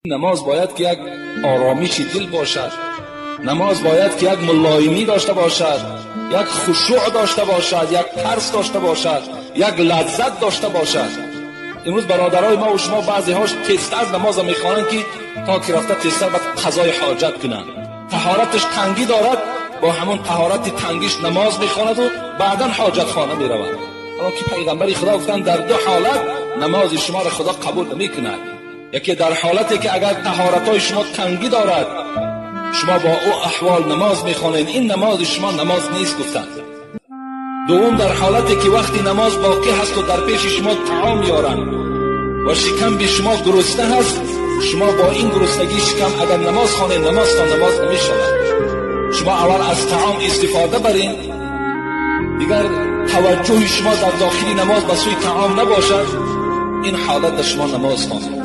Намоз бояд ки як оромиши дил бошад. Намоз бояд ки як мулоимӣ дошта бошад, як хушӯъ дошта бошад, як тарс дошта бошад, як лаззат дошта бошад. Имрӯз бародарои мо ва шумо баъзеҳош тезтар намозро мехонанд, ки то ки рафта тезтар ба қазои ҳоҷат кунанд. Таҳораташ тангӣ дорад, бо ҳамон таҳорати тангиш намоз мехонаду баъдан ҳоҷатхона меравад. Ҳоло ки пайғамбари Худо гуфтанд, дар ду ҳолат намози шуморо Худо қабул намекунад. Яке дар ҳолате ки агар таҳоратҳои шумо тангӣ дорад, шумо бо ӯ аҳвол намоз мехонед, ин намози шумо намоз нест, гуфтанд. Дуввум, дар ҳолате ки вақти намоз боқӣ ҳасту дар пеши шумо таом меоранд ва шикамби шумо гурусна ҳаст, шумо бо ин гуруснагии шикам агар намоз хонед, намозтон намоз намешавад. Шумо аввал аз таом истифода баред, дигар таваҷҷӯҳи шумо дар дохили намоз ба сӯи таом набошад, ин ҳолат дар шумо намоз хонед.